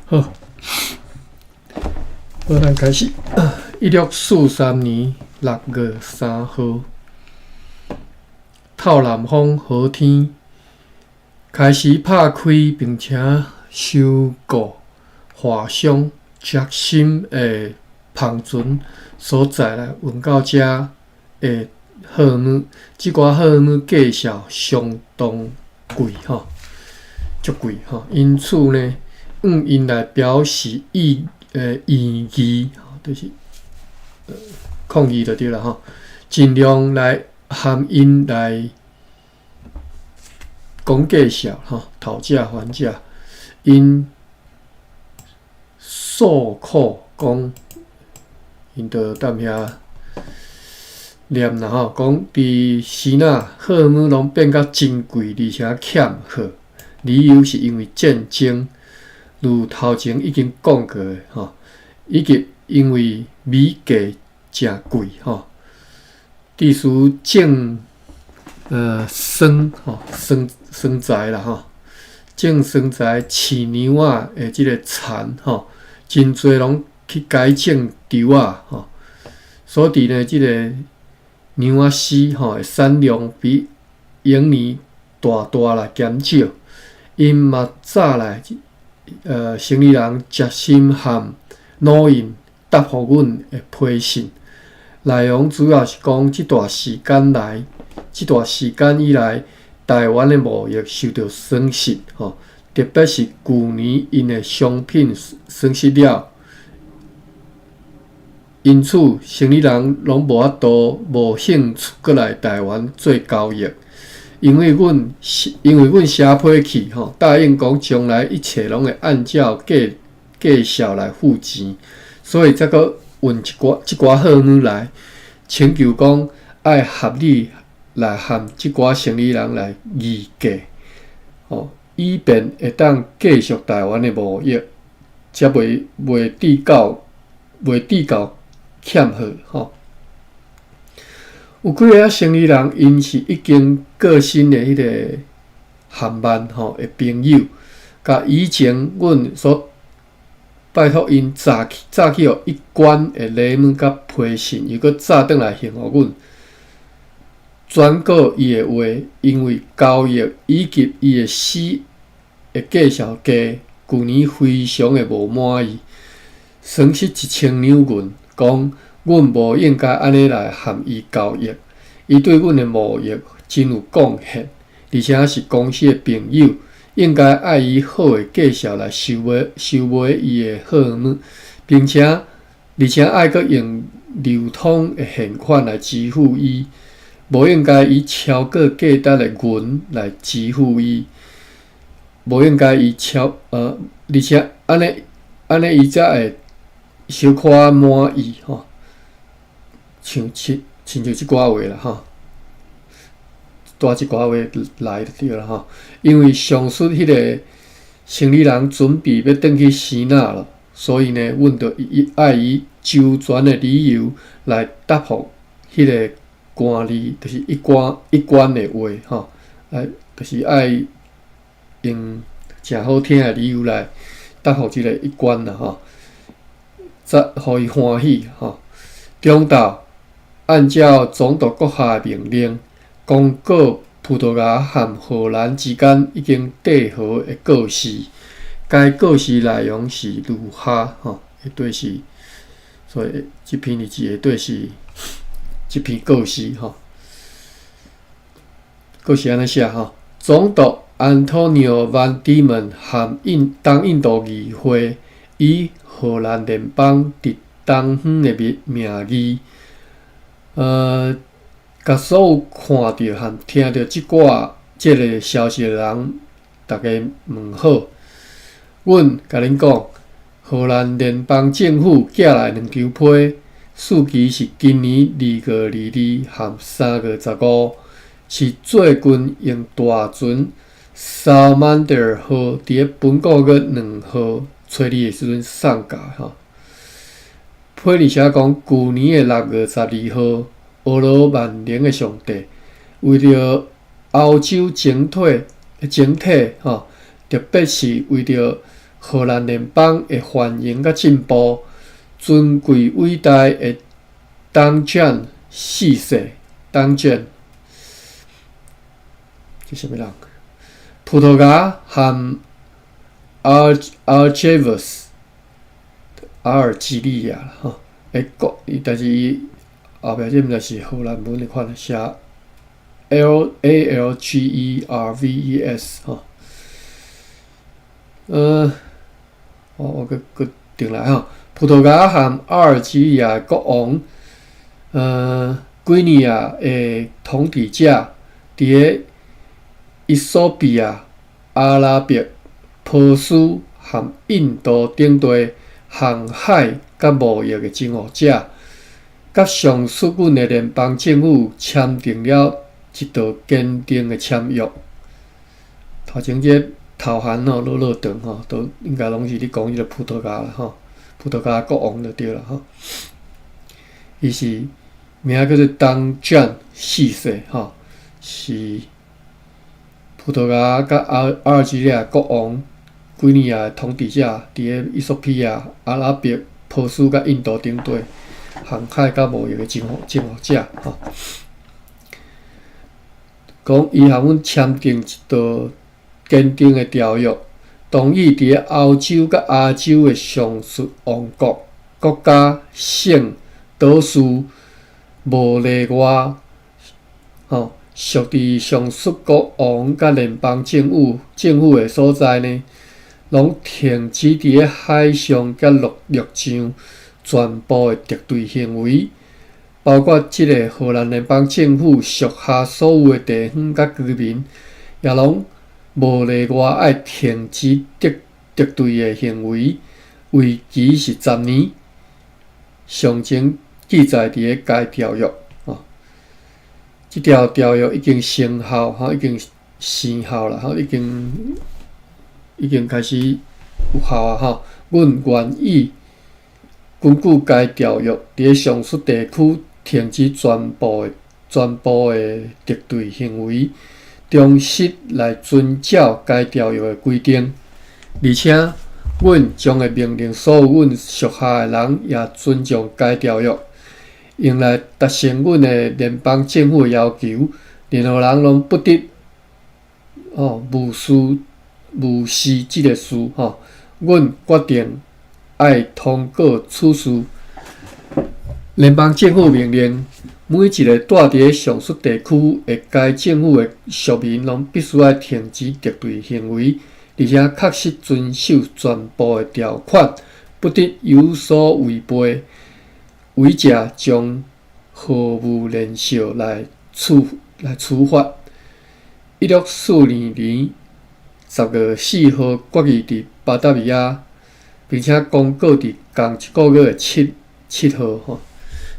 好，好，咱開始。1643年6月3號，透南風好天，開始拍開並且收購華商傑森的帆船所載來運到遮的貨物。這寡貨物價數相當貴吼，足貴吼。因此呢，用𪜶來表示異議，就是抗議就對啦吼，盡量來含𪜶來講價數吼，討價還價。𪜶訴苦講，𪜶就踮遐念啦吼，講佇時哪貨物攏變甲真貴，而且欠貨，理由是因為戰爭。如頭前已經講過的吼，以及因為米價誠貴吼，致使種桑吼桑桑材啦吼，種桑材飼牛仔的這个田吼，真濟攏去改種稻仔吼，所以呢，這个牛仔絲吼的產量比往年大大來減少，𪜶嘛早來。生理人傑森和努印答覆阮的批信，內容主要是講這段時間來，這段時間以來，台灣的貿易受到損失，吼，特別是舊年𪜶的商品損失了，因此生理人攏無法度無興趣閣來台灣做交易。因為阮寫批去吼，答應講將來一切攏會按照價數來付錢，所以才閣運一寡這寡貨物來，請求講愛合理來和這寡生理人來議價，吼，以便會當繼續台灣的貿易，才袂致到欠貨吼。有幾个生理人，𪜶是已經過身的彼个韓曼吼的朋友，共以前阮所拜託𪜶早去予一關的禮物佮批信，又閣早轉來還予阮。轉告伊的話，因為交易以及伊的死的價數低，舊年非常的無滿意，損失1000兩銀，講阮無應該按呢來和伊交易，伊對阮的貿易真有貢獻，而且是公司的朋友，應該愛以好的價數來收買伊的貨物，並且而且愛閣用流通的現款來支付伊，無應該以超過價值的銀來支付伊，無應該以超而且按呢按呢伊才會小可滿意吼。像親親像這寡話啦吼，帶這寡話來就對啦吼。因為上述彼个生理人準備欲轉去支那了，所以呢，阮就愛以周全的理由來答覆彼个官吏，就是一關一關的話吼，來就是愛用誠好聽的理由來答覆這个一關啦吼，才予伊歡喜吼。中晝，按照總督閣下的命令，公告葡萄牙和荷蘭之間已經締和的告示。該告示內容是如下：吼，下底是，所以這篇日誌下底是這篇告示吼。告示按呢寫吼：總督安東尼奧·萬迪門和印東印度議會以荷蘭聯邦佇東方的名義，共所有看著和聽著這个消息的人，逐家問好。阮共恁講，荷蘭聯邦政府寄來兩張批，日期是今年2月22和3月15，是最近用大船薩曼德爾號佇咧本個月2號初二的時陣送到吼。批裡寫講，舊年的6月12號，阿羅萬能的上帝為著歐洲整體吼，特別是為著荷蘭聯邦的繁榮佮進步，尊貴偉大的東將四世，東將，這啥物人？葡萄牙和 Algerves 阿爾及利亞吼的國，但是伊後壁這毋知是荷蘭文的款，寫 L A L G E R V E S 吼。我閣閣轉來吼，葡萄牙和阿爾及利亞國王，幾內亞的統治者，佇个伊索比亞、阿拉伯、波斯和印度等地航海佮貿易的征服者，佮上述阮的聯邦政府簽訂了一道堅定的簽約。頭前這個頭銜吼，落落長吼，都應該攏是咧講彼個葡萄牙啦吼，葡萄牙國王就對啦吼。伊是名叫做東將四世吼，是葡萄牙佮阿爾及利亞國王、幾內亞的統治者，佇个伊索比亞、阿拉伯、波斯佮印度等地航海佮貿易的征服者吼。講伊和阮簽訂一道堅定的條約，同意佇个歐洲佮亞洲的上述王國、國家、省、島嶼無例外，吼，屬佇上述國王佮聯邦政府的所在呢，攏停止佇个海上佮陸上全部的敵對行為，包括這个荷蘭聯邦政府屬下所有的地方佮居民，也攏無例外愛停止敵對的行為，為期是10年。詳情記載佇个該條約。吼，這條條約已經生效，吼，已經生效啦，吼，已經開始有效啊！吼，阮願意根據該條約，佇个上述地區停止全部的敵對行為，忠實來遵照該條約的規定，而且阮將會命令所有阮屬下的人也尊重該條約，用來達成阮的聯邦政府的要求。任何人攏不得哦無視這个事吼。阮決定愛通過此事。聯邦政府命令每一个蹛佇上述地區的該政府的屬民，攏必須愛停止敵對行為，而且確實遵守全部的條款，不得有所違背，違者將毫無憐惜來處罰。1642年10月4號決議佇巴達維亞，並且公告佇仝一个月的7號吼。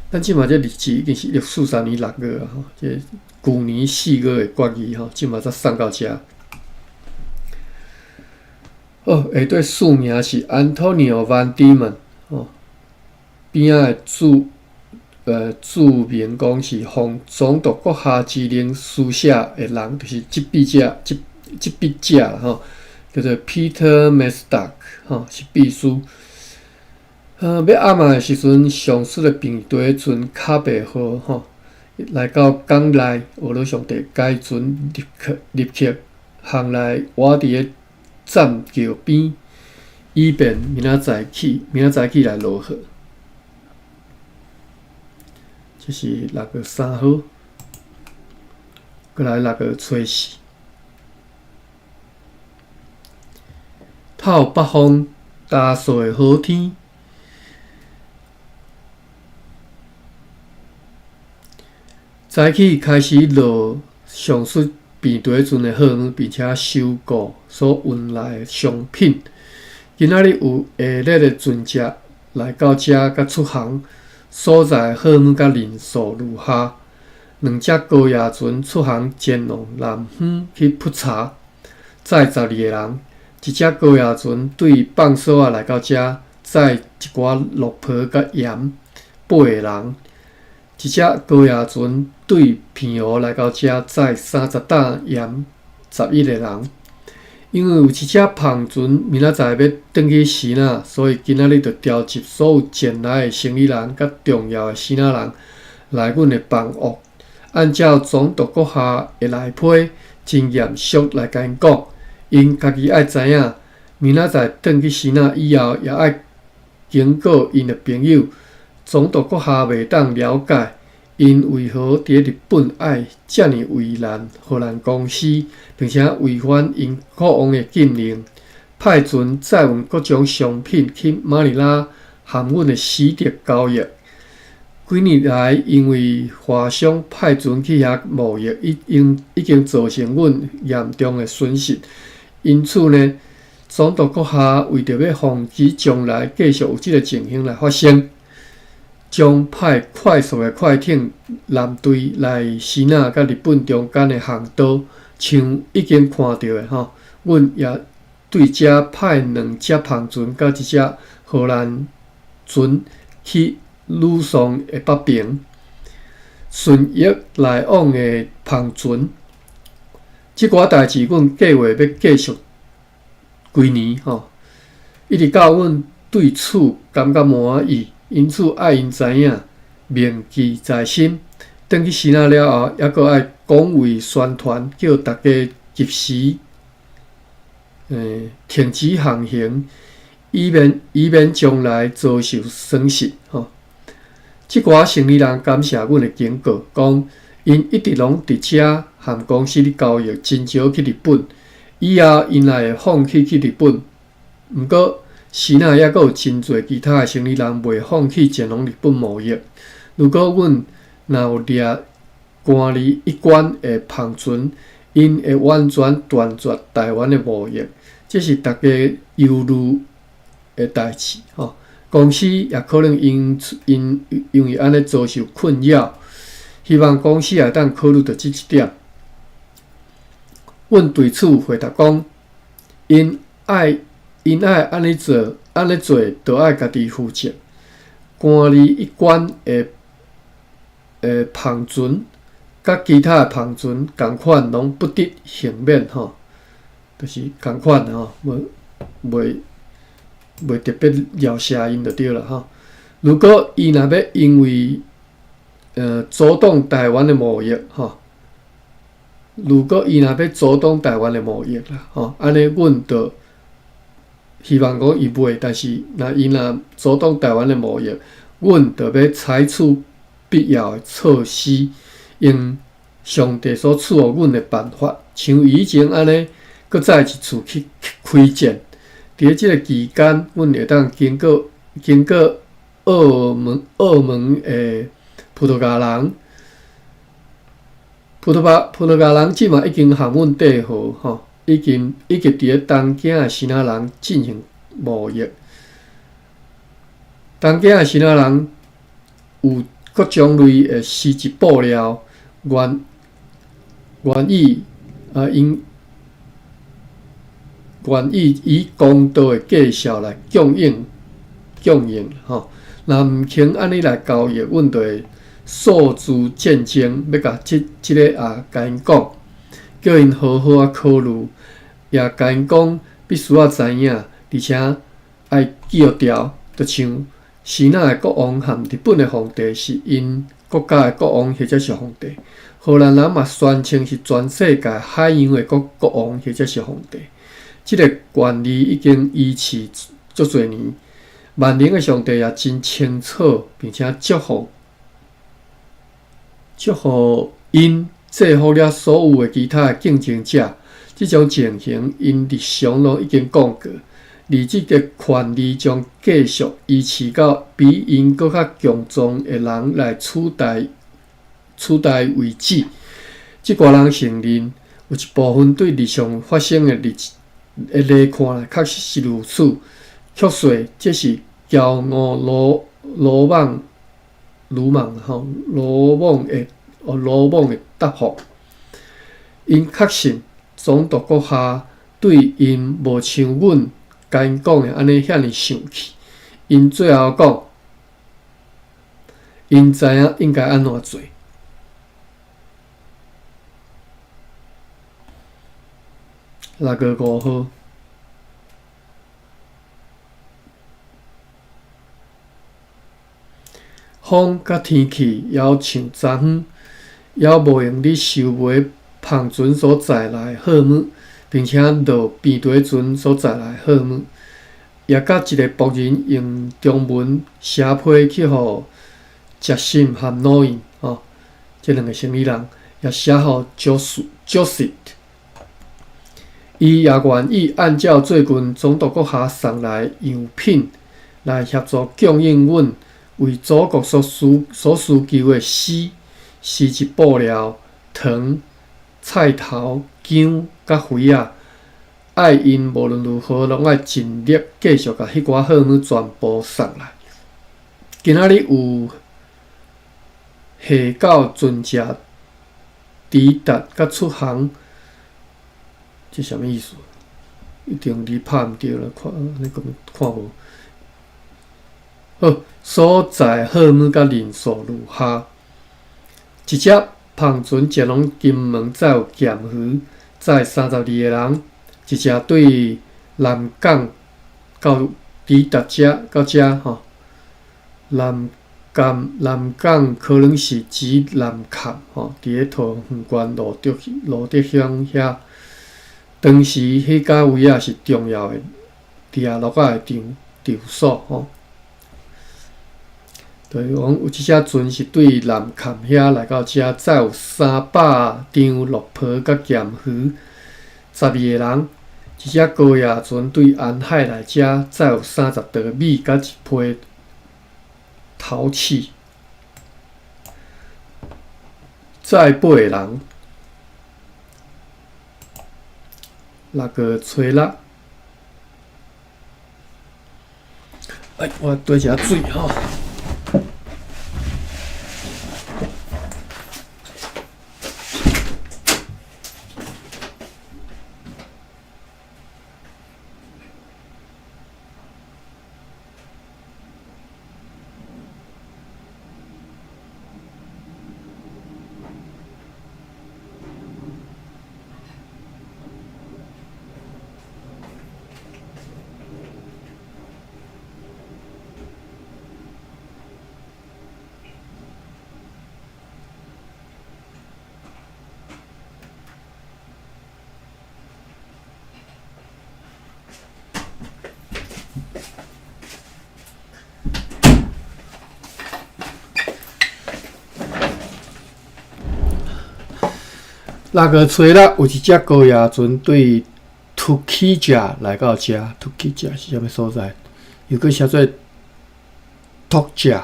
咱這馬這日子已經是1643年6月啊，吼，這舊年4月的決議吼，這馬才送到遮。好，下底署名是 Antonio Van Diemen 吼，邊仔的註明講是奉總督閣下之令書寫的人，就是執筆者吼，叫做 Peter Mesdag 吼，是秘書。欲暗仔的時陣，上述的病地船卡貝號吼，來到港內，俄羅上帝該船入客航來倚佇个棧橋邊，以便明仔載起來落貨。這是6月3號，閣來6月初4，透北風，焦燥的好天。早起開始落上述病地船的貨物，並且收購所運來的商品。今仔日有下列的船隻來到遮佮出航，所載貨物佮人數如下：兩隻高壓船出航前往南方去普查，載12個人；一隻高壓船對放索仔來到遮，載一寡綠袍佮鹽，8個人。一隻高壓船對澎湖來到遮，載30擔鹽，11個人。因為有一隻帆船明仔載欲轉去支那，所以今仔日就召集所有前來的生意人佮重要的支那人來阮的房屋，按照總督閣下的內批，真嚴肅來共𪜶講，𪜶家己愛知影，明仔載轉去支那以後，也愛警告𪜶的朋友，總督閣下袂當了解。𪜶為何佇日本愛遮爾為難荷蘭公司，並且違反𪜶國王的禁令，派船載運各種商品去馬尼拉和阮的死敵交易。幾年來，因為華商派船去遐貿易，已經造成阮嚴重的損失。因此呢，總督閣下為著欲防止將來繼續有這个情形來發生，將派快速的快艇艦隊來支那佮日本中間的航道，像已經看著的吼，阮也對遮派兩隻帆船佮一隻荷蘭船去呂宋的北爿，順翼來往的帆船。這寡代誌，阮計劃欲繼續幾年吼，一直到阮對此感覺滿意。因此愛𪜶知影，銘記在心。轉去支那了後，猶閣愛廣為宣傳，叫大家及時停止航行，以免將來遭受損失。吼，這寡生意人感謝阮的警告，講𪜶一直攏佇遮和公司咧交易，真少去日本。以後𪜶也會放棄去日本。毋過，支那猶閣有真濟其他的生意人袂放棄前往日本貿易。如果阮若有掠官吏一關的帆船，𪜶會完全斷絕台灣的貿易，這是大家憂慮的代誌。吼，公司也可能因為按呢遭受困擾。希望公司會當考慮著這一點。阮對此回答講，𪜶愛按呢做，按呢做，就愛家己負責。官吏一關的帆船，佮其他的帆船仝款，攏不得幸免吼，就是仝款吼，無袂特別饒赦𪜶就對啦吼。如果伊若欲因為阻擋台灣的貿易吼，如果伊若欲阻擋台灣的貿易啦吼，按呢阮就希望講伊袂，但是若伊若阻擋台灣的貿易，阮就欲採取必要的措施，用上帝所賜予阮的辦法，像以前按呢，閣再一次去開戰。佇這个期間，阮會當經過澳門的葡萄牙人，葡萄牙人這馬已經和阮締和吼，已經佇咧東京的支那人進行貿易。東京的支那人有各種類的絲質布料，願意以公道的價數來供應吼。若毋肯按呢來交易，阮就會訴諸戰爭，欲共這个也共𪜶講，叫𪜶好好仔考慮，也共𪜶講必須愛知影，而且愛記牢，就像支那的國王和日本的皇帝是𪜶國家的國王或者是皇帝，荷蘭人嘛宣稱是全世界海洋的國王或者是皇帝。這个權利已經維持足濟年，萬能的上帝也真清楚，並且祝福𪜶制服了所有的其他的競爭者。這種情形，𪜶日常攏已經講過，而這个權利將繼續維持到比𪜶閣較強壯的人來取代為止。這寡人承認，有一部分對日常發生的日的來看，確實是如此。確實，這是驕傲魯莽吼魯莽的答覆。𪜶確信總督閣下對𪜶無像阮共𪜶講的按呢遐爾生氣。𪜶最後講，𪜶知影應該按怎做。6月5號。風佮天氣猶像昨昏，猶無閒咧收買帆船所載來的貨物，並且落平綴船所載來的貨物，也佮一个僕人用中文寫批去予傑森和諾因吼，這兩个生意人也寫予 Joseph。伊也願意按照最近總督閣下送來樣品來協助供應阮為祖國所需求的絲、絲質布料、糖、菜頭、薑佮茴仔。愛𪜶無論如何攏愛盡力繼續共彼寡貨物全部送來。今仔日有下到船隻抵達佮出航，這啥物意思？一定字拍毋對啦，看你根本看無。好，所載貨物佮人數如下：一隻帆船前往金門載有鹹魚，載32個人；一隻對南港到抵達遮到遮吼，南港南港可能是指南崁吼，佇咧桃園縣蘆竹鄉遐。當時彼个位仔是重要的掠鹿仔的場所吼。就是講有一隻船是對南崁遐來到遮，載有300張鹿皮佮鹹魚，12個人。一隻高壓船對安海來遮，載有30袋米佮一批陶器，載8個人。6月初6，哎，我缀一下水吼。6月初六，有一隻高壓船對土起遮來到遮，土起遮是啥物所在？又閣寫做托遮，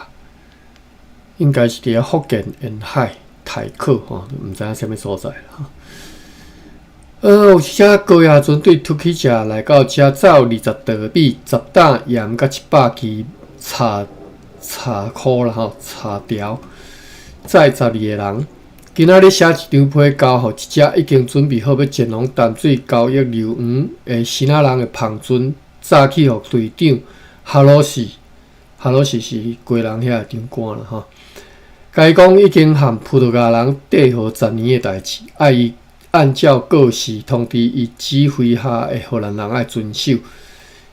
應該是佇咧福建沿海台口吼，毋知影啥物所在啦。有一隻高壓船對土起遮來到遮，載有20袋米、10擔鹽佮100支茶箍啦吼，茶條，載12個人。今仔日寫一張批交予一隻已經準備好欲前往淡水交易流園的新仔人的帆船，早去予隊長哈魯士，哈魯士是基隆遐的長官啦吼。共伊講已經和葡萄牙人締好10年的代誌，愛伊按照過時通知伊指揮下的荷蘭人愛遵守。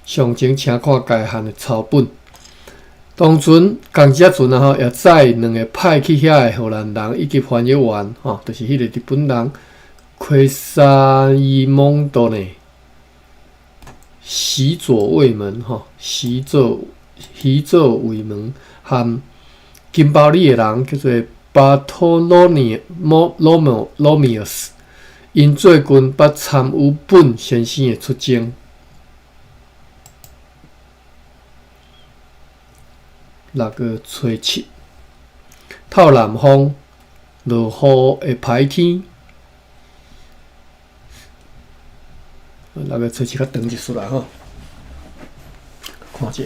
詳情請看該函的抄本。當陣仝一隻船啊吼，也載兩个派去遐的荷蘭人以及翻譯員吼，就是彼個日本人奎沙伊蒙多呢，喜佐衛門吼，喜佐衛門和金包里的人叫做巴托羅尼莫羅姆羅米爾斯，𪜶最近捌參與本先生的出征。6月初7，透南風，落雨會歹天。6月初7較長一絲啦吼，看者。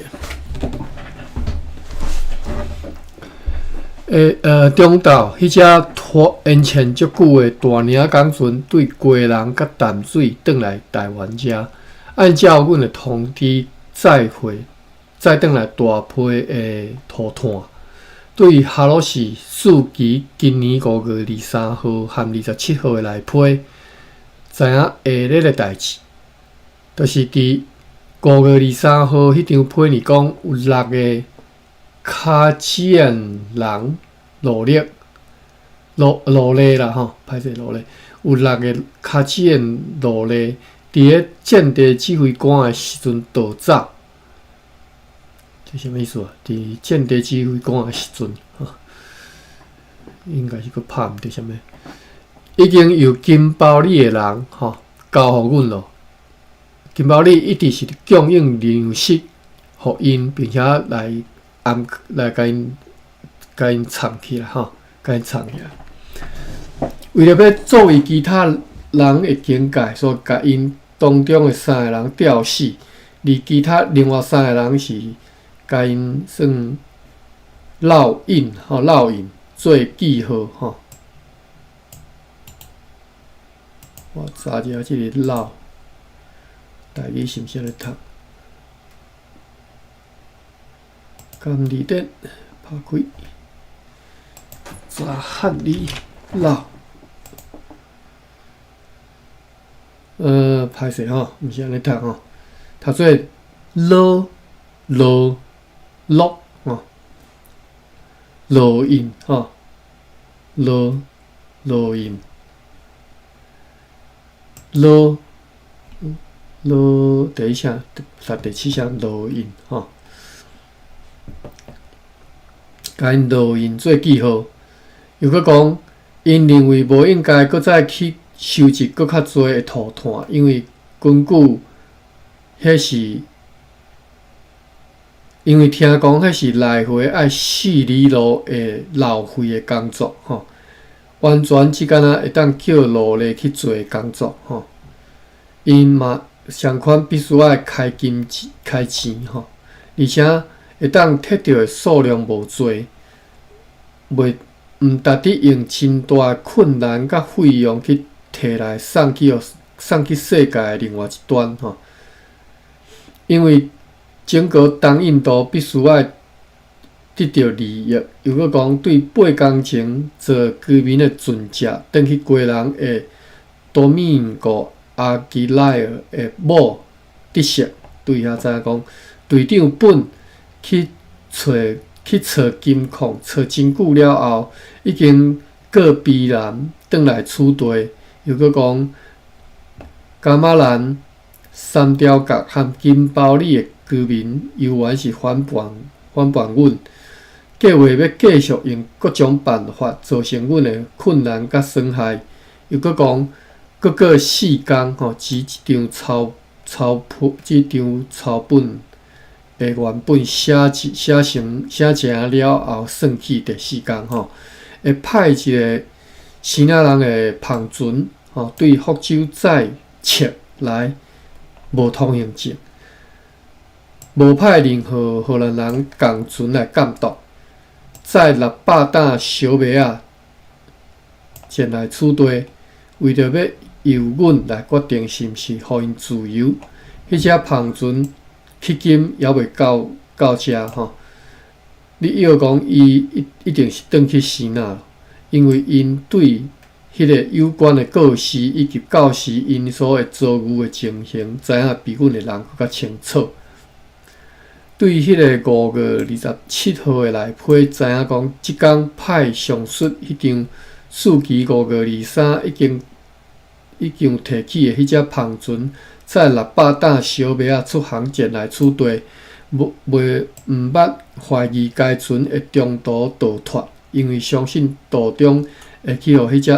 中晝，彼隻拖延前足久的大嶺港船對基隆佮淡水轉來台灣遮，按照阮的通知載貨。載轉來大批的塗炭，對哈魯士四期今年5月23號和27號的來批，知影下日的代誌。就是佇5月23號彼張批呢講有六个卡吉安人努力奴奴隸啦吼，歹勢奴隸，有六个卡吉安奴隸佇咧戰地指揮官的時陣逃走，這啥物意思啊？佇戰地指揮官的時陣，吼，應該是閣拍毋著啥物，已經由金包里的人吼交予阮咯。金包里一直是供應糧食予𪜶，並且來暗來共𪜶藏起來吼，共𪜶藏起來。為著欲作為其他人的警戒，所以共𪜶當中的三个人吊死，而其他另外三个人是共𪜶算烙印吼，烙印做記號吼。我查一下這个烙。台語是毋是按呢讀？含字典拍開，查漢字烙。歹勢吼，毋是按呢讀吼，讀做烙烙烙吼，烙印吼，烙烙印，烙。烙第一聲，讀第七聲烙印吼，共𪜶烙印做記號。又閣講，𪜶認為無應該閣再去收集閣較濟的塗炭，因為根據彼是，因為聽講彼是來回愛四里路的浪費的工作吼，完全只敢若會當叫奴隸去做的工作吼，𪜶嘛。相款必須愛開金錢開錢吼，而且會當摕著的數量無濟，袂毋值得用真大的困難佮費用去提來送去予送去世界的另外一端吼。因為整個東印度必須愛得著利益，又閣講對八工前做居民的船隻，轉去基隆的多米戈。阿基萊爾的某得悉，對遐知影講，隊長本去揣去揣金礦，揣真久了後，已經過卑南轉來此地，又閣講，噶瑪蘭三貂角和金包里的居民猶原是反叛反叛阮，計劃欲繼續用各種辦法造成阮的困難佮損害，又閣講。閣過四工吼，這一張抄抄譜，這張抄本的原本寫寫成寫成了後，算起第四工吼，會派一个支那人的帆船吼，對福州載冊來無通行證，無派任何荷蘭人仝船來監督，載600擔燒麥仔前來此地，為著欲由阮來決定是毋是予𪜶自由。彼隻帆船迄今猶未到到遮吼。你臆講伊一一定是轉去支那，因為𪜶對彼个有關的故事以及舊時𪜶所會遭遇的情形，知影比阮的人閣較清楚。對彼个5月27號的內批，知影講這工派上述彼張四期5月23已經。已經提起的彼隻帆船，載600擔燒麥仔出航前來此地，無袂毋捌懷疑該船會中途逃脫，因為相信途中會去予彼隻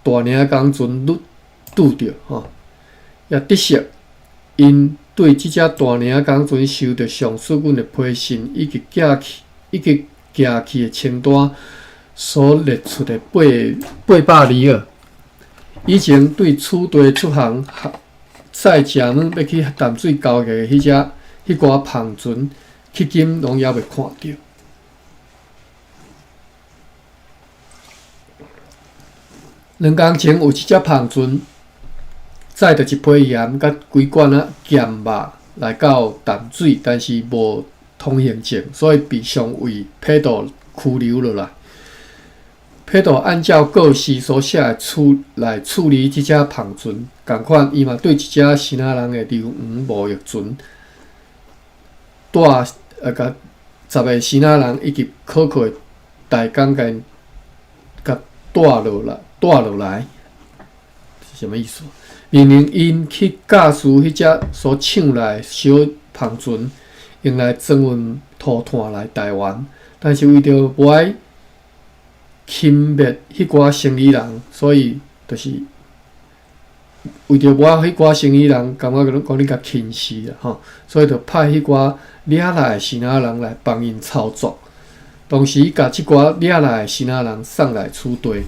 大領工船拄拄著吼。也得悉，𪜶對這隻大領工船收著上述阮的批信以及寄去以及寄去的清單所列出的八百里爾。以前對此地出航，載食物欲去淡水交易的彼隻彼寡帆船，迄今攏猶未看著。兩工前有一隻帆船載著一批鹽佮幾罐仔鹹肉來到淡水，但是無通行證，所以被上尉批斗拘留落來。彼得按照過時所寫的處來處理這隻帆船，仝款，伊嘛對一隻支那人的溜黃貿易船，帶共10個支那人以及可靠的大工共𪜶共帶落來，帶落來，是啥物意思？命令𪜶去駕駛彼隻所搶來的小帆船，用來裝運塗炭來台灣。但是為著無愛輕蔑彼寡生意人，所以就是為著無愛彼寡生意人感覺講你共輕視啦吼，所以就派彼寡掠來的支那人來幫𪜶操作。同時，共這寡掠來的支那人送來此地。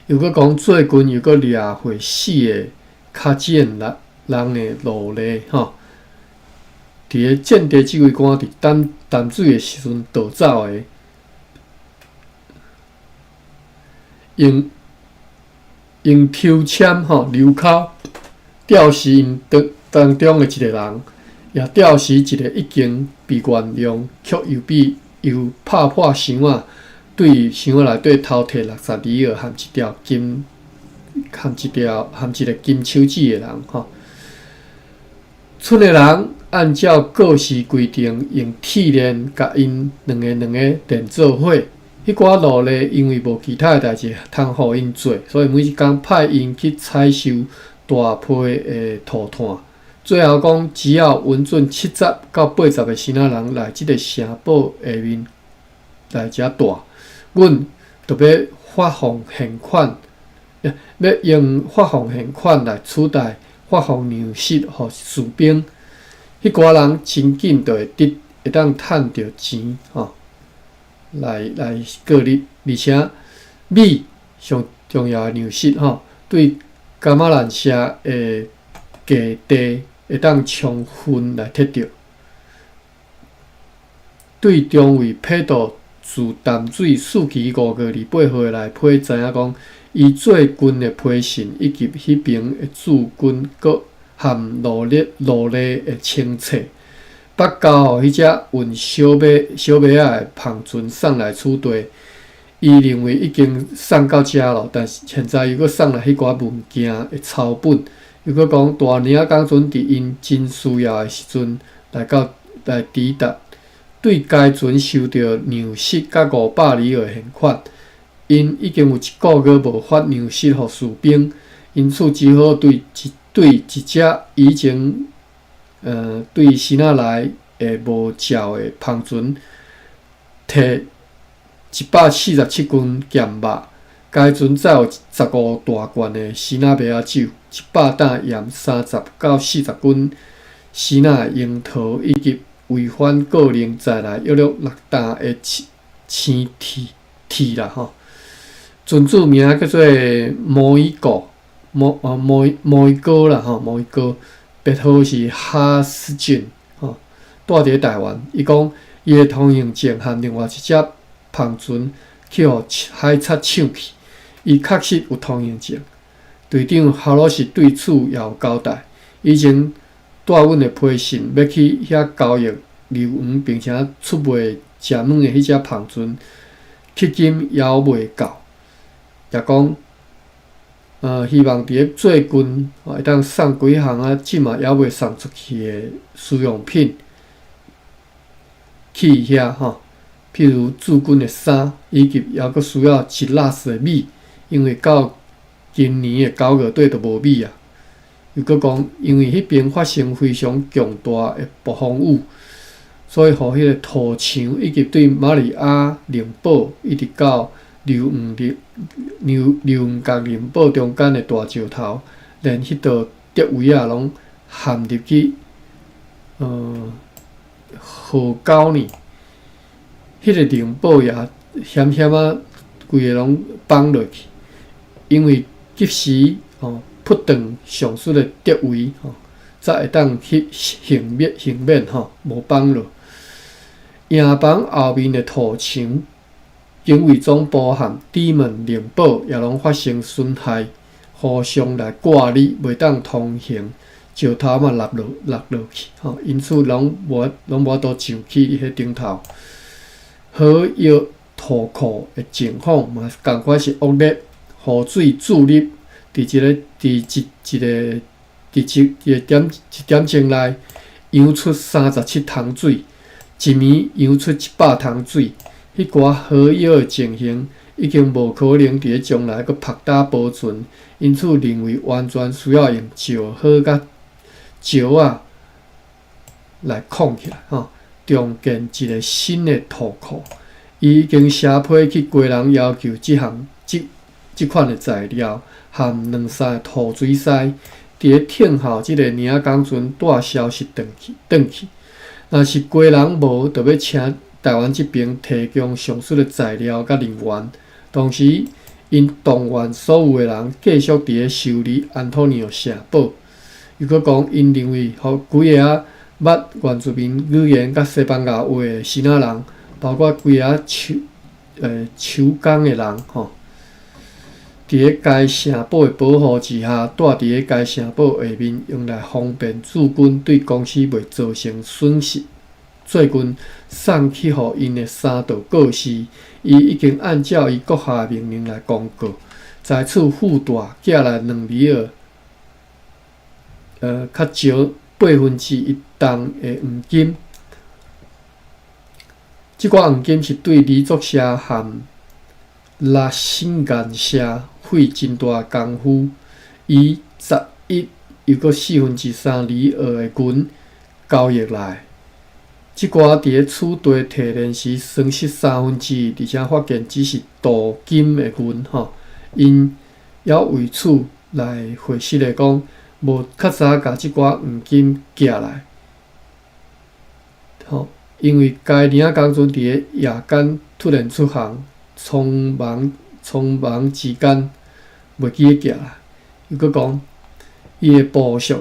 又閣講最近又閣掠回四个較賤人人的奴隸吼，佇个戰地指揮官佇淡淡水的時陣逃走的，用用抽籤吼溜鬮吊死𪜶當當中的一个人，也吊死一个已經被原諒，卻又被又拍破箱仔，對箱仔內底偷提60里爾含一條金含一條含一个金手指的人吼。村的人按照過時規定，用鐵鏈共𪜶兩个兩个連做伙。彼寡奴隸因為無其他的代誌通予𪜶做，所以每一工派𪜶去採收大批的塗炭。最後講，只要穩準70到80個支那人來這个城堡下面來遮蹛，阮就欲發放現款，欲用發放現款來取代發放糧食予士兵。彼寡人真緊就會得會當趁著錢吼，來來過日，而且米上重要的糧食吼，對噶瑪蘭社的低地會當充分來摕著。對中尉彼得自淡水四期5月28號的來批知影講，伊最近的批信以及彼爿的駐軍閣含奴隸奴隸的清冊，捌交予彼隻運小馬小馬仔的帆船送來此地。伊認為已經送到遮囉，但是現在又閣送來彼寡文件的抄本，又閣講大領將軍佇𪜶真需要的時陣來到來抵達，對該船收著糧食佮500里爾的現款。𪜶已經有一个月無發糧食予士兵，因此只好對一對一隻以前對支那來的無照的帆船提147斤鹹肉。該船載有15大罐的支那麥仔酒，100擔鹽，30到40斤支那的櫻桃，以及違反個令載來約略6擔的青鐵鐵啦吼。船主名叫做摩伊哥，摩摩摩伊哥啦吼，摩伊哥，別號是哈斯俊吼，住佇咧台灣。伊講伊的通行證和另外一隻帆船去予海賊搶去，伊確實有通行證。隊長哈羅士對此也有交代。以前帶阮的批信欲去遐交易硫磺，並且出賣食物的彼隻帆船，迄今猶未到。也講，希望佇咧最近會當送幾項啊，這馬猶未送出去的使用品去遐吼，譬如駐軍的衫，以及猶閣需要一籃子的米，因為到今年的9月底就無米啊。又閣講，因為彼邊發生非常強大的暴風雨，所以予彼個土牆以及對馬里亞寧堡一直到硫磺硫硫磺佮寧堡中間的大石頭，連彼道德圍仔攏陷入去河溝呢。彼個寧堡也險險仔規个攏崩落去，因為及時吼撲斷上述的德圍吼，才會當去幸免幸免吼無崩落。營房後面的土牆，警衛總部和底門寧堡也攏發生損害，互相來掛你，袂當通行，石頭嘛落落落落去，吼，因此攏無攏無法度上去彼頂頭。和約塗庫的情況嘛，仝款是惡劣，雨水注入佇一个佇一一个佇一一个點一點鐘內，揚出37桶水，一暝揚出100桶水。彼寡好藥的情形已經無可能佇咧將來閣曝焦保存，因此認為完全需要用石膏佮石仔來囥起來，吼，重建一个新的塗庫。伊已經寫批去基隆要求這項這這款的材料，含兩三个吐水師，佇咧聽候這个領港船帶消息轉去轉去。若是基隆無，就欲請台灣這爿提供上述的材料佮人員。同時，𪜶動員所有的人繼續佇咧修理安東尼奧城堡。又閣講，𪜶認為，予幾个捌原住民語言佮西班牙話的支那人，包括幾个手手工的人，吼，佇咧該城堡的保護之下，蹛佇咧該城堡下面，用來方便駐軍對公司袂造成損失。最近送去予𪜶的三道告示，伊已經按照伊閣下的命令來公告，在此附帶寄來2里俄，較少1/8重的黃金。這寡黃金是對理作社和拉新岩社費真大工夫，以11又閣3/4里俄的銀交易來。這寡佇咧此地提煉時損失1/3，而且發現只是鍍金的銀吼，𪜶猶為此來回釋的講，無較早共這寡黃金寄來，吼，因為該領工船佇咧夜間突然出航，匆忙匆忙之間袂記得寄來。又閣講，伊的部屬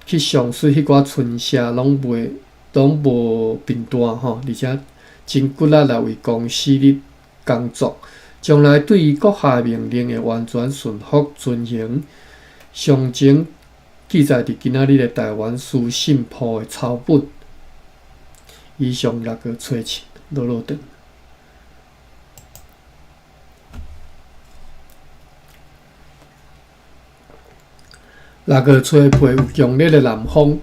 去上述彼寡村社攏袂。攏無變動吼，而且真骨力來為公司咧工作，將來對伊閣下的命令會完全順服遵行。詳情記載佇今仔日的台灣書信簿的抄本。以上6月初7，落落長。6月初8有強烈的南風。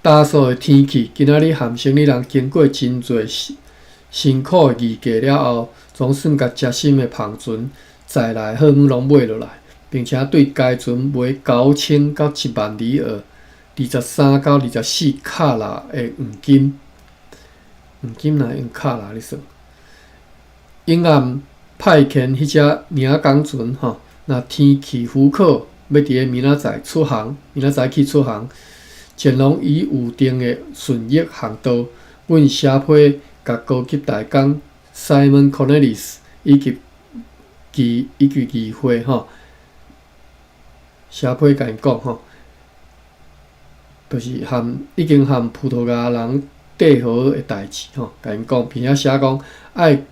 焦燥的天氣，今仔日和生理人經過真濟辛苦的議價了後，總算共捷森的帆船載來的貨物攏買落來，並且對該船賣9000到1萬里俄，23到24卡拉的黃金。黃金若用卡拉咧算。永暗派遣彼隻領港船吼，若天氣許可，欲佇咧明仔載出航，明仔載起出航。前往已預定的順益航道，阮寫批共高級大工 Simon Cornelis 以及其以及議會吼，寫批共𪜶講吼，就是和已經和葡萄牙人締好的代誌吼，共𪜶講，並且寫講愛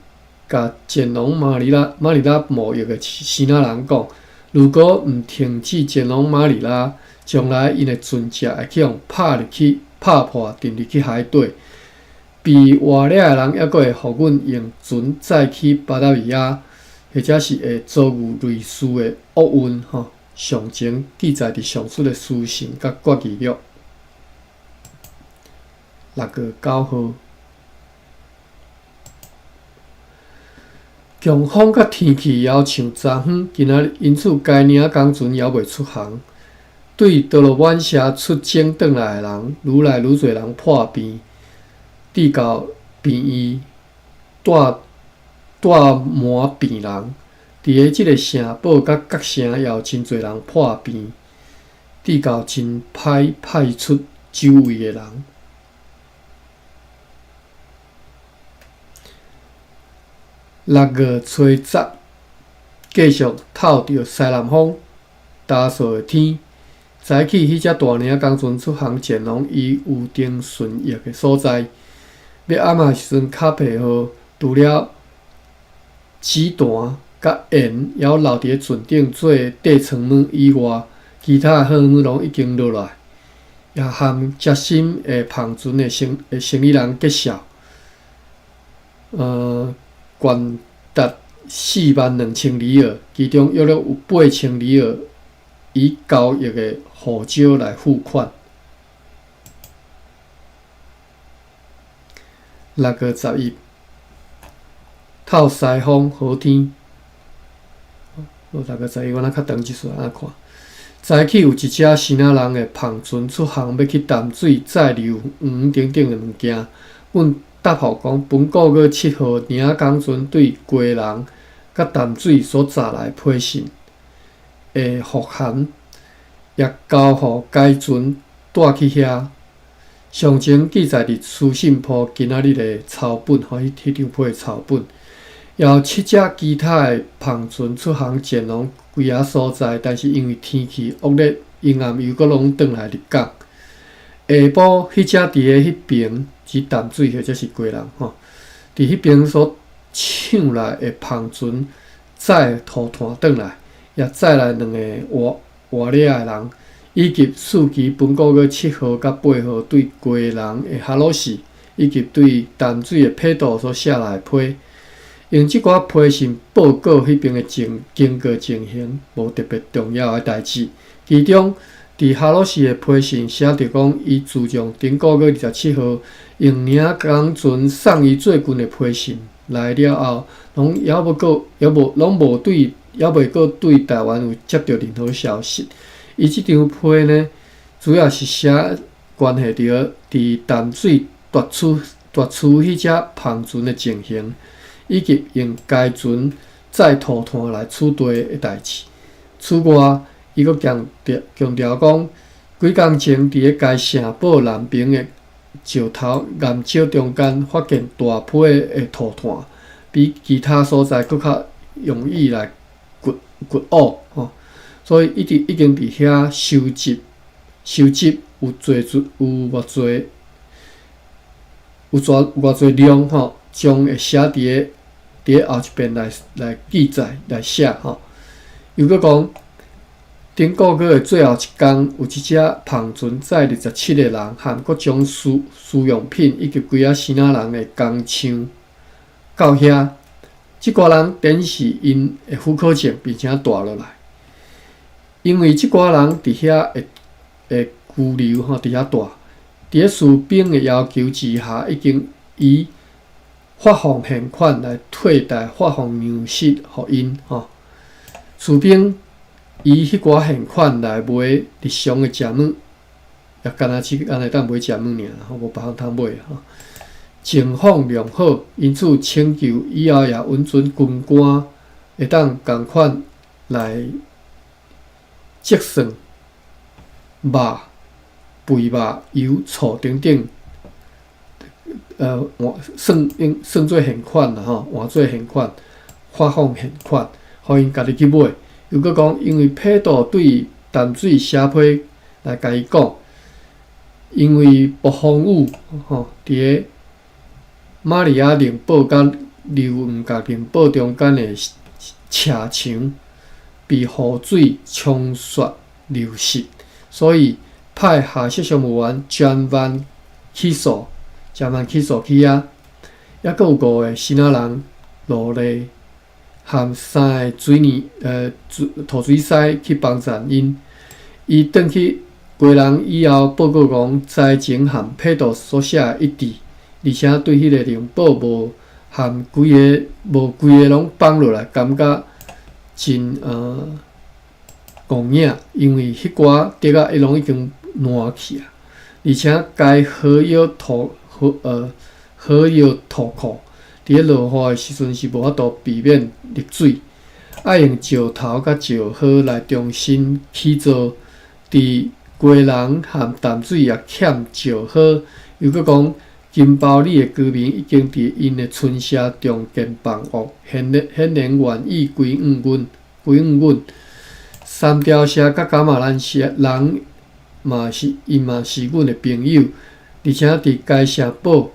共前往馬尼拉馬尼拉貿易的支那人講，如果毋停止前往馬尼拉，將來𪜶的船隻會去予拍入去、拍破，沉入去海底。被活掠的人猶閣會予阮用船載去巴達維亞，或者是會遭遇類似的厄運。吼，詳情記載佇上述的書信佮決議錄。6月9號，強風佮天氣猶像昨昏，今仔日因此該領工船猶未出航。對多羅滿社出征轉來的人，愈來愈濟人破病，至到病院蹛蹛滿病人。佇咧這个城堡佮各城也有真濟人破病，至到真歹派出守衛的人。6月初10，繼續透著西南風，焦燥的天。早起，彼隻大領工船出航前往伊預定順益的所在。欲暗的時陣，卡佩號除了子彈佮鹽猶留佇咧船頂做底艙物以外，其他的貨物攏已經落來，也和捷森的帆船的生的生理人介紹。懸達42,000里爾，其中約略有8,000里爾以交易的護照來付款。6月11，透西風好天。6月11，我若較長一絲按看。早起有一隻支那人的帆船出航，欲去淡水載牛黃等等的物件。阮答覆講，本個月7號，領港船對基隆佮淡水所載來批信的復函，也交予該船帶去遐。詳情記載佇書信簿今仔日的抄本，吼，彼張批的抄本。也有七隻其他的帆船出航前往幾仔所在，但是因為天氣惡劣，陰暗，又閣攏轉來入港。下晡，彼隻佇咧彼爿，指淡水或者是基隆吼，佇彼爿所搶來的帆船載塗炭轉來，也載來兩個活活掠的人，以及四期本個月7號佮8號對基隆的哈魯市，以及對淡水的批斗所寫來的批。用這寡批信報告彼爿的經過情形，無特別重要的代誌。其中，佇哈魯市的批信寫著講，伊自從頂個月27號用領港船送伊最近的批信來了後，攏猶無閣猶無攏無對，猶未閣對台灣有接著任何消息。伊這張批呢，主要是寫關係著佇淡水奪取奪取彼隻帆船的情形，以及用該船載塗炭來取代的代誌。此外，伊閣強調強調講，幾工前佇咧該城堡南爿的石頭岩石中間發現大批的塗炭，比其他所在閣較容易來掘掘挖吼。所以一直已經佇遐收集收集有濟有偌濟有偌偌濟量吼，將會寫佇咧佇咧後一遍來來記載來寫吼。又閣講，頂個月的最後一工，有一隻帆船載27個人和各種私私用品，以及幾仔支那人的工廠到遐。這寡人展示𪜶的許可證，並且蹛落來。因為這寡人佇遐會會居留吼，佇遐蹛，佇咧士兵的要求之下，已經以發放現款來替代發放糧食予𪜶吼。士兵以彼寡現款來買日常的食物，也干焦是按呢會當買食物爾，吼，無別項通買吼。情況良好，因此請求以後也允准軍官會當仝款來折算肉、肥肉、油、醋等等，換算用算做現款啦吼，換做現款，發放現款，予𪜶家己去買。又閣講，因為批斗對淡水寫批來共伊講，因為暴風雨吼，佇咧瑪利亞寧堡佮流黃角寧堡中間的斜牆被雨水沖刷流失，所以派下屬商務員張萬起訴，張萬起訴去遐，抑閣有五個支那人勞力含三個水泥土水師去幫贊𪜶。伊轉去基隆以後，報告講災情和批斗所寫的一致，而且對彼個寧堡無含規个無規个攏放落來，感覺真戇影，因為彼寡竹仔伊攏已經爛去啊，而且該河約土河河約土庫佇咧落雨的時陣是無法度避免入水，愛用石頭佮石膏來重新起造。佇基隆和淡水也欠石膏，又閣講金包里的居民已經佇𪜶的村社重建房屋，顯然顯然願意歸向阮，歸向阮。三條社佮噶瑪蘭社人嘛是𪜶嘛是阮的朋友，而且佇該城堡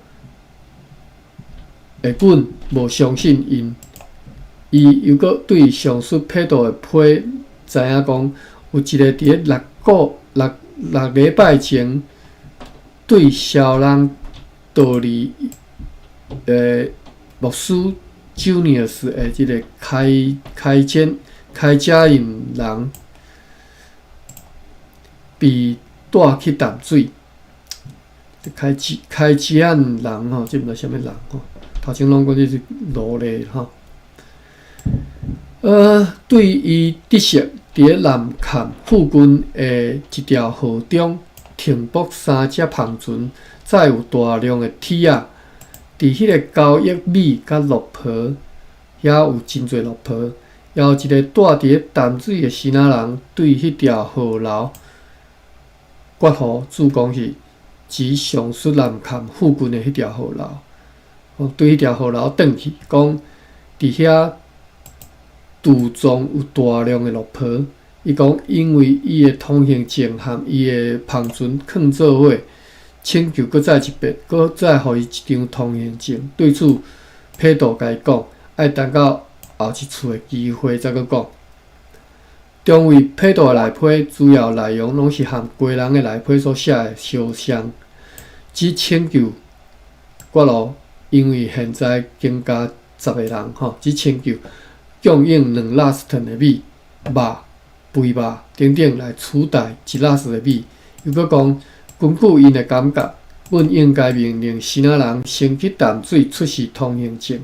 的阮無相信𪜶。伊又閣對上述批斗的批知影講，有一个佇咧六個六六禮拜前對蕭人道理牧師 Junius 的這个開開間開遮因人被帶去淡水。開開遮人吼，這毋知啥物人吼，頭前攏講這是奴隸吼。對伊得悉，佇咧南崁附近的一條河中停泊三隻帆船，載有大量的鐵仔。佇彼个交易米佮綠婆，遐有真濟綠婆。也有一个住佇咧淡水的支那人，對彼條河流決河，主講是指上述南崁附近的彼條河流。哦，對彼條河流轉去，講佇遐貯藏有大量的綠婆。伊講，因為伊的通行證和伊的帆船囥做伙，請求閣再一遍，閣再予伊一張通行證。對此，批杜共伊講，愛等到後一次的機會再閣講。中尉批杜的內批主要內容攏是和家人的內批所寫的相像，只請求決路，因為現在增加十个人吼，只請求供應兩拉斯頓的米、肉、肥肉等等來取代一拉斯的米。又閣講，根據𪜶的感覺，阮應該命令支那人先去淡水出示通行證，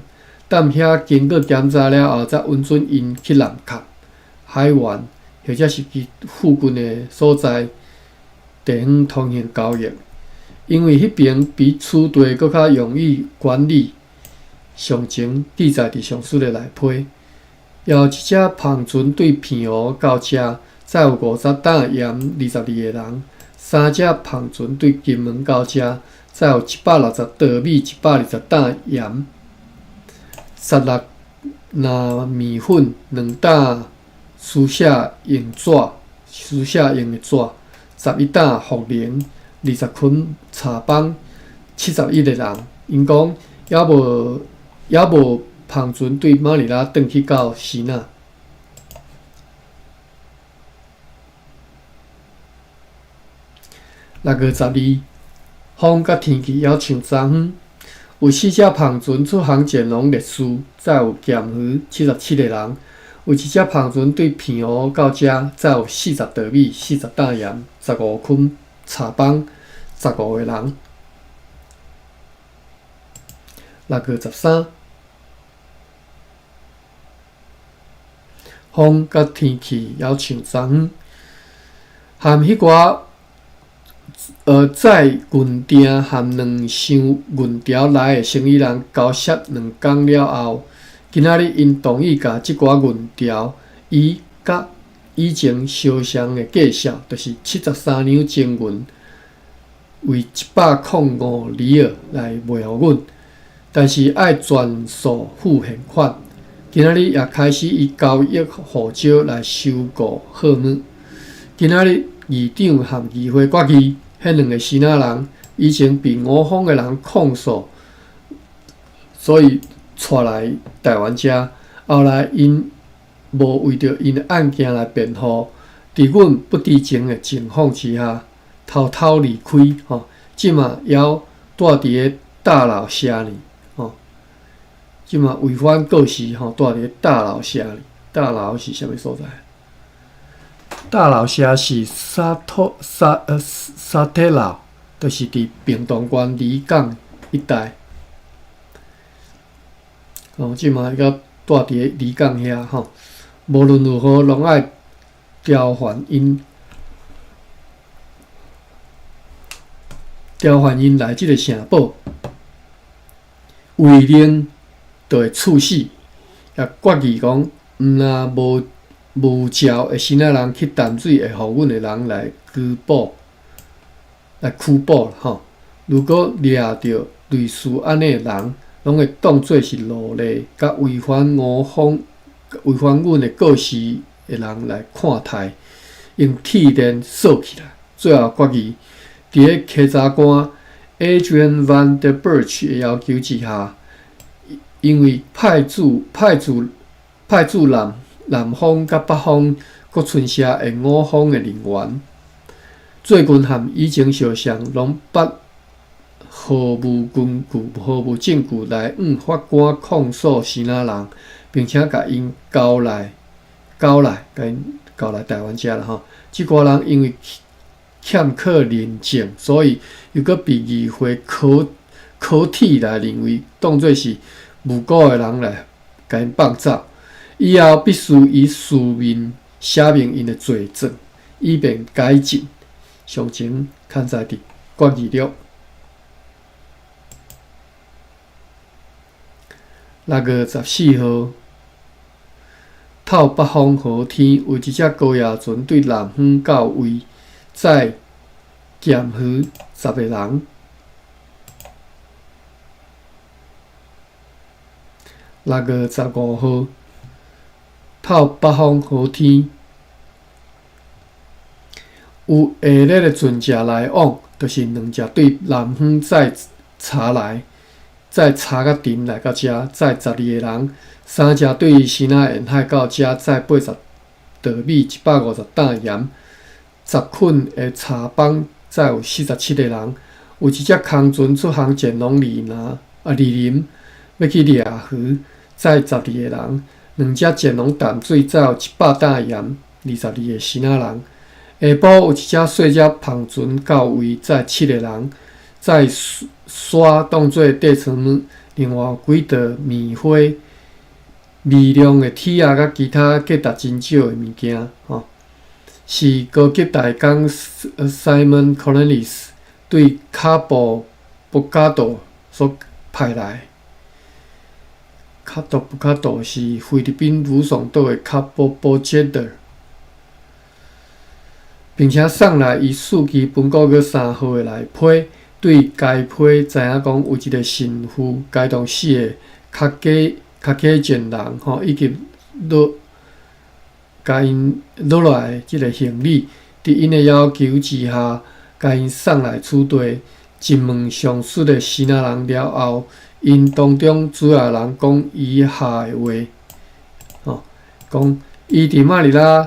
等遐經過檢查了後，才允准𪜶去南崁、海灣或者是其附近的所在地方通行交易，因為彼爿比此地閣較容易管理。上前記載佇上述的內批，也有一隻帆船對澎湖到遮，載有50擔鹽22個人；三隻帆船對金門到遮，載有160袋米、120擔鹽、16籃麵粉、2擔書寫用紙、書寫用的紙、11擔茯苓、20捆柴枋、71個人。𪜶講，猶無猶無帆船對馬尼拉轉去到支那。6月12，風佮天氣猶像昨昏，有四隻帆船出航前往烈士，載有鹹魚77個人。有一隻帆船對澎湖到遮，載有40袋米、40擔鹽、15捆柴枋、15個人。6月13，風佮天氣猶像昨昏，含彼寡載銀鈿含兩箱銀條來的生意人交涉兩工了後，今仔日𪜶同意共這寡銀條以佮以前相像的價數，就是73兩精銀，為105里爾來賣予阮，但是愛全數付現款。今仔日也開始以交易護照來收購貨物。今仔日議長和議會決議，彼兩个支那人以前被我方的人控訴，所以帶來台灣遮。後來𪜶無為著𪜶的案件來辯護，佇阮不知情的情況之下，偷偷離開。吼，這馬猶住佇咧大老城呢。吼，這馬違反過時吼，住佇咧大老城呢。大老是啥物所在？大老城是沙托沙呃沙鐵老，就是佇屏東縣里港一帶。哦，這馬伊閣住佇咧里港遐吼。無論如何，攏愛調還𪜶，調還𪜶來這个城堡，違令就會處死。也決議講，毋若無無照的支那人去淡水，會予阮的人來拘捕，來拘捕吼。如果掠著類似按呢的人，攏會當做是奴隸，佮違反我方、違反阮的過時的人來看待，用鐵鏈鎖起來。最後決議，佇咧稽查官 Adrian van der Burch 的要求之下，因為派駐派駐派駐南南方佮北方各村社的我方的人員，最近和以前相像，攏捌毫無根據、毫無證據來向法官控訴支那人，並且共𪜶交來、交來、共𪜶交來台灣遮啦吼。這寡人因為欠缺認證，所以又閣被議會可可體來認為當做是無辜的人來共𪜶放走。以後必須以書面寫明𪜶的罪狀，以便改進。詳情刊載佇決議錄。6月14號，透北方河天有一隻高壓船對南方到位，載鹹魚10個人。6月15號，透北方河天有下列的船隻來往，就是兩隻對南方載茶來，載茶佮甜來到遮，載12個人；三隻對支那沿海到遮，載80稻米150擔鹽；10捆的茶枋載有47個人。有一隻空船出航前往二林啊二林，欲去掠魚，載12個人；兩隻前往淡水，載有100擔鹽，22個支那人。下晡有一隻細隻帆船到位，載7個人，載沙當做底床。另外有幾袋棉花、微量的鐵仔佮其他價值真少的物件，吼，是高級大工 Simon Cornelis 對卡布博加多所派來。卡多布卡多是菲律賓呂宋島的卡波波杰德，並且送來伊四期分割閣3號的內批。對該批知影講有一個神父該棟四個較加較加賤人吼，以及落共𪜶落來的這个行李，佇𪜶的要求之下，共𪜶送來此地。質問上述的支那人了後，𪜶當中主要人講以下的話，吼，講伊佇馬尼拉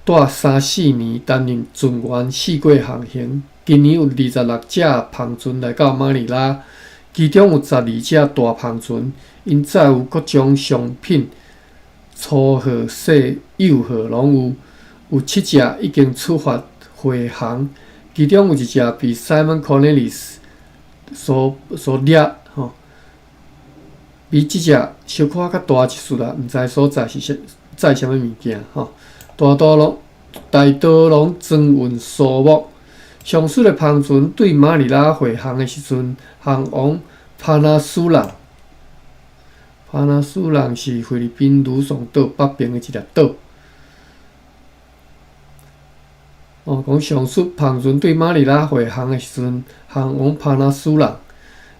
蹛三四年，擔任船員，四界航行。今年有26隻帆船來到馬尼拉，其中有12隻大帆船，𪜶載有各種商品，粗貨、細幼貨攏有。有7隻已經出發回航，其中有一隻被 Simon Cornelis 所所掠，吼，比這隻小可較大一絲啦，毋知所在是啥載啥物物件，吼。大多攏大多攏裝運蘇木。上述的帆船對馬尼拉回航的時陣，航王帕納蘇朗，帕納蘇朗是菲律賓呂宋島北邊的一粒島。哦，講上述帆船對馬尼拉回航的時陣，航王帕納蘇朗，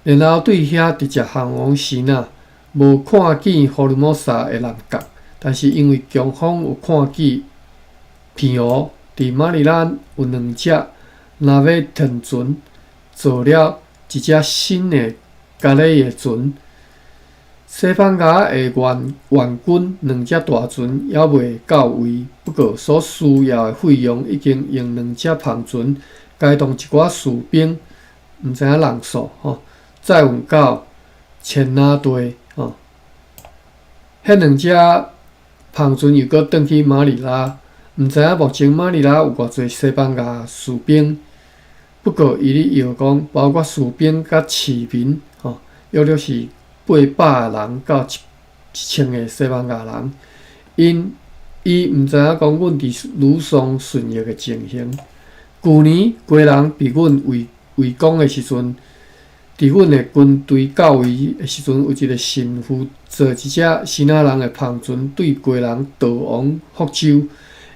然後對遐直接航往支那，無看見福爾摩沙的南角，但是因為強風有看見澎湖，佇馬尼拉有兩隻。納威騰船造了一隻新的加里的船，西班牙的援援軍兩隻大船猶未到位，不過所需要的費用已經用兩隻帆船，該動一寡士兵，毋知影人數吼，載運到千那地吼。彼兩隻帆船又閣轉去馬尼拉，毋知影目前馬尼拉有偌濟西班牙士兵。不過，伊咧搖講，包括士兵佮市民，吼，約略是800個人到一一千個西班牙人。𪜶伊毋知影講，阮佇呂宋順役的情形。舊年，家人被阮圍圍攻的時陣，佇阮的軍隊到位的時陣，有一個神父坐一隻支那人的帆船對家人逃往福州，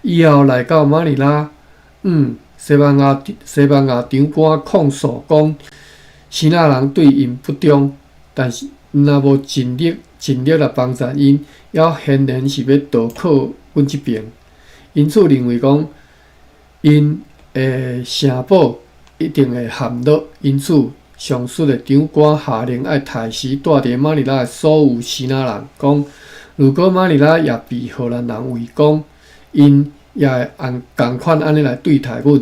以後來到馬尼拉，嗯。西班牙西班牙長官控訴講，支那人對𪜶不忠，但是若無盡力盡力來幫助𪜶，猶顯然是欲投靠阮這邊。因此認為講，𪜶的城堡一定會陷落。因此，上述的長官下令愛刣死蹛佇馬尼拉的所有支那人，講如果馬尼拉也被荷蘭人圍攻，𪜶也會按仝款按呢來對待阮。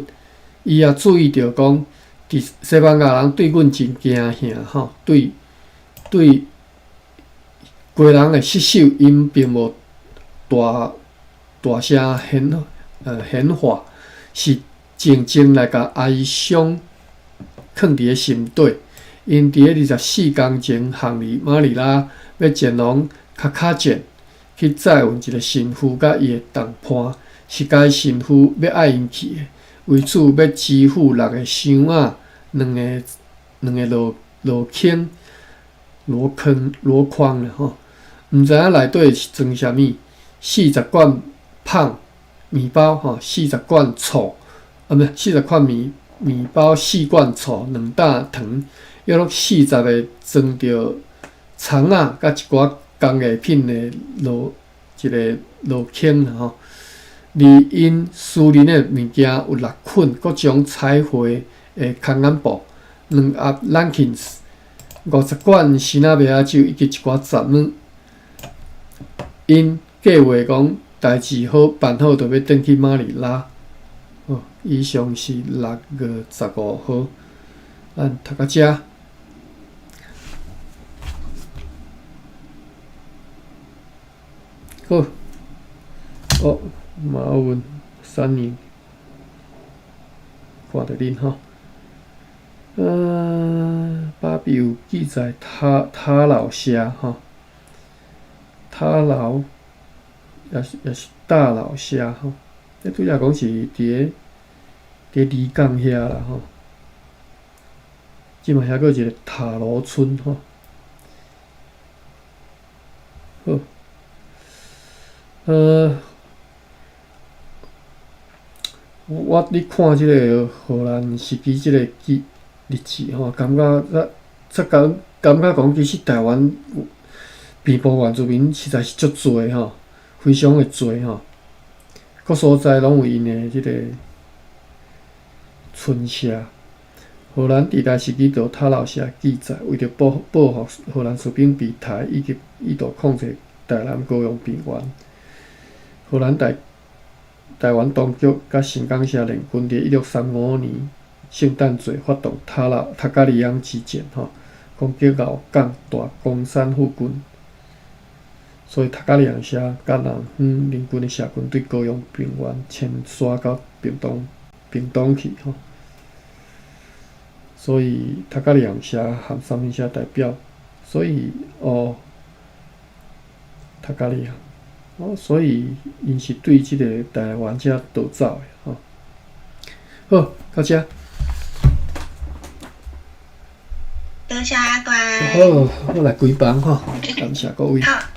伊也注意著講，伫西班牙人對阮真驚嚇吼，對對家人的失守，𪜶並無大大聲喧喧嘩，是靜靜來共哀傷囥佇咧心底。𪜶佇咧24工前航離馬尼拉，欲前往卡卡鎮去載運一个神父佮伊的同伴，是該神父欲愛𪜶去的，為此欲支付六个箱仔、兩个兩个箩箩筐、籮筐籮筐啦吼。毋知影內底是裝啥物，40罐香麵包吼，40罐醋，啊毋是40罐麵麵包，四罐醋，2擔糖，約落40个裝著蔥仔佮一寡工藝品的箩一个箩筐啦吼。而𪜶私人的物件有六捆各種彩繪的空眼布，2盒 Lankins，50罐辛仔麥仔酒以及一寡雜物。𪜶計劃講代誌好辦好，就欲轉去馬尼拉。好，以上是6月15號，咱讀到遮。好，哦，馬文三年，看著恁吼。芭比有記載塔塔老社吼，塔老也是也是大老社吼，這拄才講是佇咧佇咧離港遐啦吼。這嘛遐閣有一个塔羅村吼。好，我咧看這个荷蘭時期這个記日誌吼，感覺這這感感覺講其實台灣平埔原住民實在是足濟吼，非常的濟吼，各所在攏有𪜶的這个村社。荷蘭佇台時期就塔老社記載，為著報報復荷蘭士兵被抬以及意圖控制台南高雄平原，荷蘭台台灣當局佮神岡社聯軍佇1635年聖誕節發動塔老塔加里昂之戰，吼，攻擊後港大岡山附近，所以塔加里昂社佮南方聯軍的社群對高雄平原遷徙到屏東屏東去，吼。所以塔加里昂社和三民社代表，所以哦，塔加里昂，哦，所以𪜶是對這个台灣遮逃走的，吼。好，到遮。多謝阿關。好，我來關房吼，感謝各位。好。